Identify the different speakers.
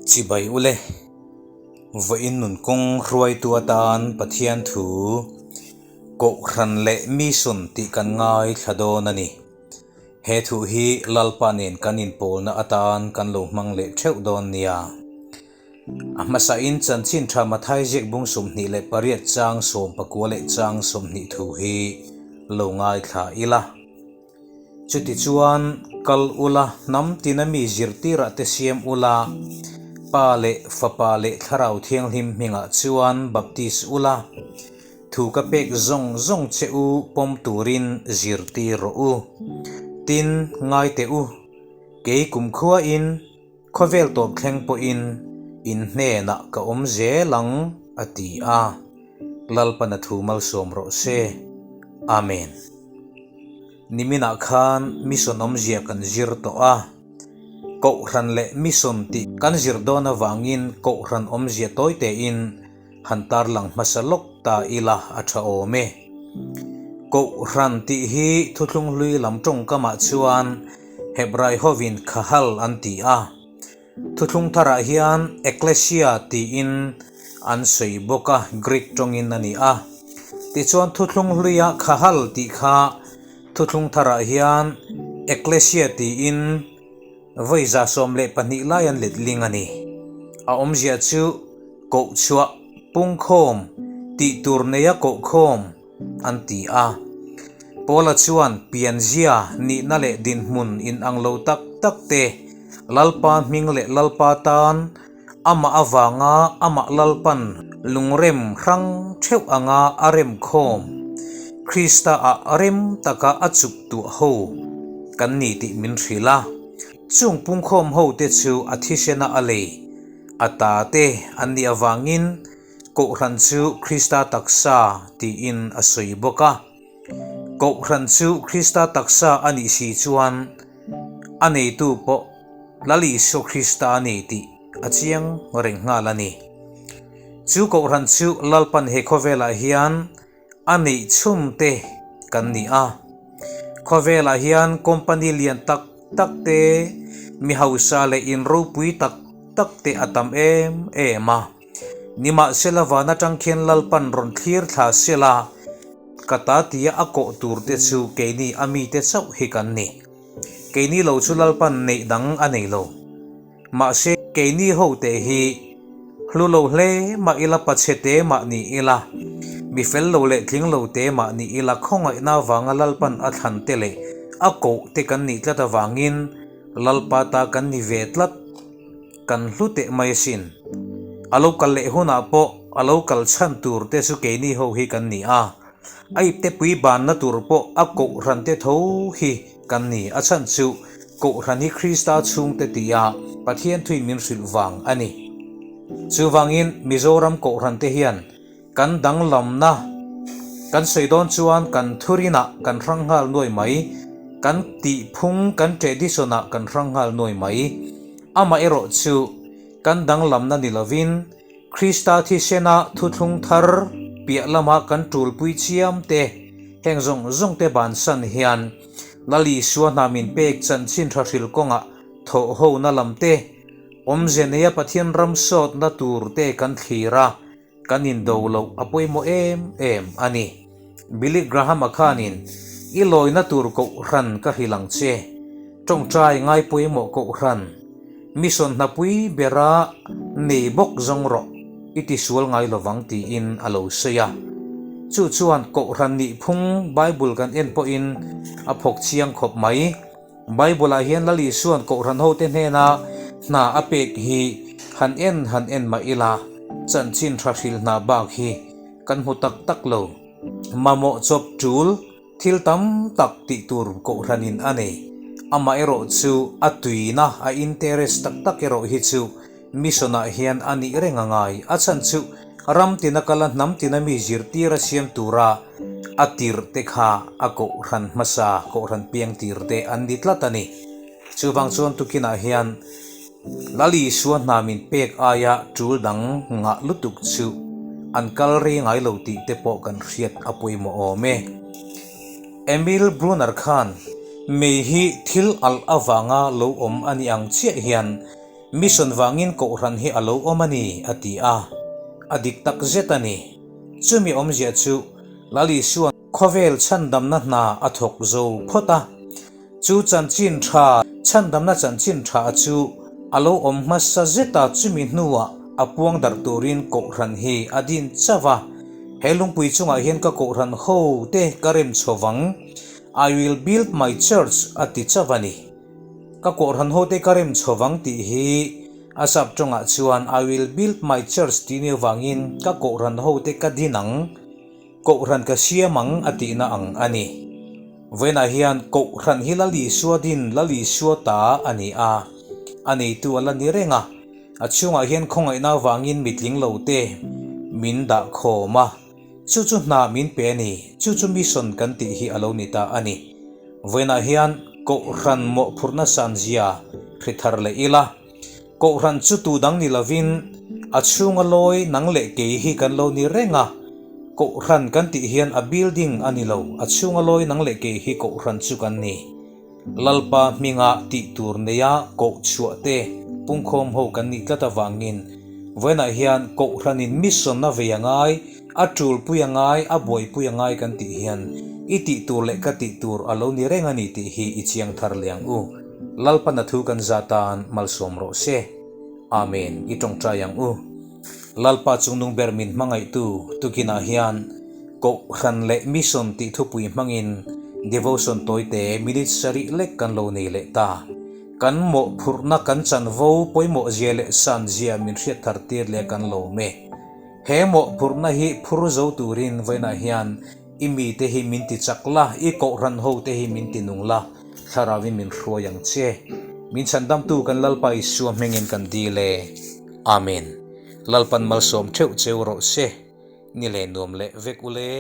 Speaker 1: Chibai ule, vawiin nun kawng hruaitu atan Pathian thu Kohhran leh Mission tih kan ngaithla dawn a ni. He thu hi Lalpa nen kan inpawlna atan kan lo hmang leh theuh dawn nia. A hmasain chanchin tha Mathai ziak bung 28 chang 19 leh chang 20 thu hi lo ngaithla ila. Chutichuan, kal ula, hnam tina mi zirtirah te siam ula, Pa leh Fapa leh Thlarau Thianghlim hmingah chuan baptis ula, thu ka pek zawng zawng che u pawm turin zirtir rawh u. Tin, ngai teh u, kei kumkhuain, Khawvel tawp thleng pawhin in hnenah ka awm zel ang, a ti a. Lalpana thu malsawm rawh se. Amen. Niminah khan mission awmzia kan zir tawh a. Kohhran leh mission tih kan zir dawn avangin kohhran awmzia tawi tein han tarlang hmasa lawk ta ila a tha awm e. Kohhran tih hi thuthlung hlui lam tawngkamah chuan Hebrai hovin Kahal an ti a. Thuthlung tharah hian Ekklesia tiin an sawi bawk a, Greek tawngin a ni a. Tichuan thuthlung hluia Kahal tih kha thuthlung tharah hian Ekklesia tiin Vawi 12 lai an letling a ni. A awmzia chu kohchhuah, pungkhawm, tih tur neia kohkhawm an ti a. Paula chuan pianzia, nihna leh dinhmun inang lo tak tak te, Lalpa hming leh Lalpa tan, amah avanga amah Lalpan lungrem hrang theuh anga a remkhawm, Krista ah rem taka a chuk tuah ho kan ni tih min hrilh a. Chung pungkhawm ho te chu a thisena a lei, a ta te an nih avangin Kohhran chu Krista taksa tiin a sawi bawk a. Kohhran chu Krista taksa a nih si chuan a neitu pawh Lal Isua Krista a ni tih a chiang reng nghal a ni. Chu Kohhran chu Lalpan he khawvelah hian a neih chhun te kan ni a. Khawvelah hian company lian tak tak te, mi hausa leh in ropui tak tak te a tam em em a. Nimahsela van atang khian Lalpan rawn thlir thla sela, ka ta tia a kawh tur te chu keini a mite chauh hi kan ni. Keini lo chu Lalpan neih dang a nei lo. Mahse keini ho te hi hlu lo hle mah ila pachhe te mah ni ila, mi fel lo leh tling lo te mah ni ila khawngaihna avanga Lalpan a thlan te leh a koh te kan nih tlat avangin Lalpa ta kan ni ve tlat. Kan hlu teh mai asin. A lo kal leh hunah pawh a lo kal chhan tur te chu keini ho hi kan ni a. A ipte pui banna tur pawh a kohhran te tho hi kan ni. A chhan chu kohhran hi Krista chhungte tia Pathian thuin min hrilh vang a ni. Chuvangin Mizoram kohhran te hian kan danglamna kan sawi dawn chuan kan thurinah kan hrang nghal nuai mai, kan tihphung kan tradition ah kan hrang nghal nuai mai. Amaherawh chu kan danglamna ni lovin Krista thisena thuthlung thar piah lama kan tulpui chiam te, heng zawng zawng te bansan hian Lal Isua hna min pek chanchin tha hril kawngah thawh hona lam te, awmze neia Pathian ram sawtna tur te kan thlir a, kan indo loh a pawimawh em em a ni. Billy Graham-a khanin, I lawina tur kohhran ka hrilh ang che. Tawngtai ngai pawimawh kohhran, mission hnapui bera nei bawk zawng rawh, i tisual ngai lovang tiin a lo sawi a. Chu chuan kohhran nihphung Bible kan en pawhin a phawk chiang khawp mai. Bible-ah hian Lal Isua'n kohhran hote hnena hna a pek hi han en han en mah ila, chanchin tha hrilh hna bak hi kan hmu tak tak lo. Mamawh chawp tul thil tam tak tih tur kohhranin a nei. Amaherawh chu a tuina, a interest tak tak erawh hi chu Mission-ah hian a nih reng a ngai. A chhan chu ram tina kala hnam tina mi zirtir a siam tura a tirh te kha a kohhran hmasa, kohhran piang tir te an ni tlat a ni. Chuvang chuan tukinah hian Lal Isua hna min pek aia tul dang ngah lutuk chu an kal rei ngai lo tih te pawh kan hriat a pawimawh awm e. Emil Brunner khan, Mei hi thil alh avanga lo awm a ni ang chiah hian. Mission vangin Kohhran hi a lo awm a ni, a ti a. A dik tak zet a ni. Chumi awmzia chu Lal Isua'n khawvel chhandamna hna a thawk zo phawt a. Chu chanchin tha, chhandamna chanchin tha chu a lo awm hmasa zet a, chumi hnuah a puang darh turin Kohhran hi a din chauh a. He lungpui chungah hian ka Kohhran ho te ka rem chho vang, I will build my church, a ti chauh a ni. Ka Kohhran ho te ka rem chho vang tih hi a sap tawngah chuan I will build my church tih ni avangin ka Kohhran ho te ka din ang, Kohhran ka siam ang a tihna ang a ni. Vawiinah hian Kohhran hi Lal Isua din, Lal Isua ta a ni a, a neitu a la ni reng a. A chhungah hian khawngaihna avangin mitling lo te min dah khawm a, chu chu hna min pe a ni, chu chu mission kan tih hi a lo ni ta a ni. Vawiinah hian Kohhran mawhphurhna sanzia hri thar leh ila. Kohhran chu tu dang ni lovin a chhunga lawi nang leh kei hi kan lo ni reng a, Kohhran kan tih hian a building a ni lo, a chhunga lawi nang leh kei hi Kohhran chu kan ni. Lalpa hminga tih tur neia koh chhuah te pungkhawm ho kan nih tlat avangin vawiinah hian Kohhranin mission a vei a ngai, a tulpui a ngai, a buaipui a ngai kan tih hian i tih tur leh ka tih tur a lo ni reng a ni tih hi i chiang thar leh ang u. Lalpana thu kan za tan malsawm rawh se. Amen i tawngtai ang u. Lalpa chungnung ber min hmangaihtu tukinah hian Kohhran leh Mission tih thupui hmangin devotion tawite minute sarih lek kan lo nei leh ta. Kan mawhphurhna kan chanvo pawimawh zia leh san zia min hriat thar tir leh kan lawm e. He mawhphurhna hi phur zo turin vawiinah hian i mite hi min ti chak la, i Kohhran hote hi min ti nung la. Thlarauin min hruai ang che. Min chhandamtu kan Lalpa Isua hmingin kan dil e. Amen. Lalpan malsawm theuh cheu rawh se. Ni leh nuam leh vek ule.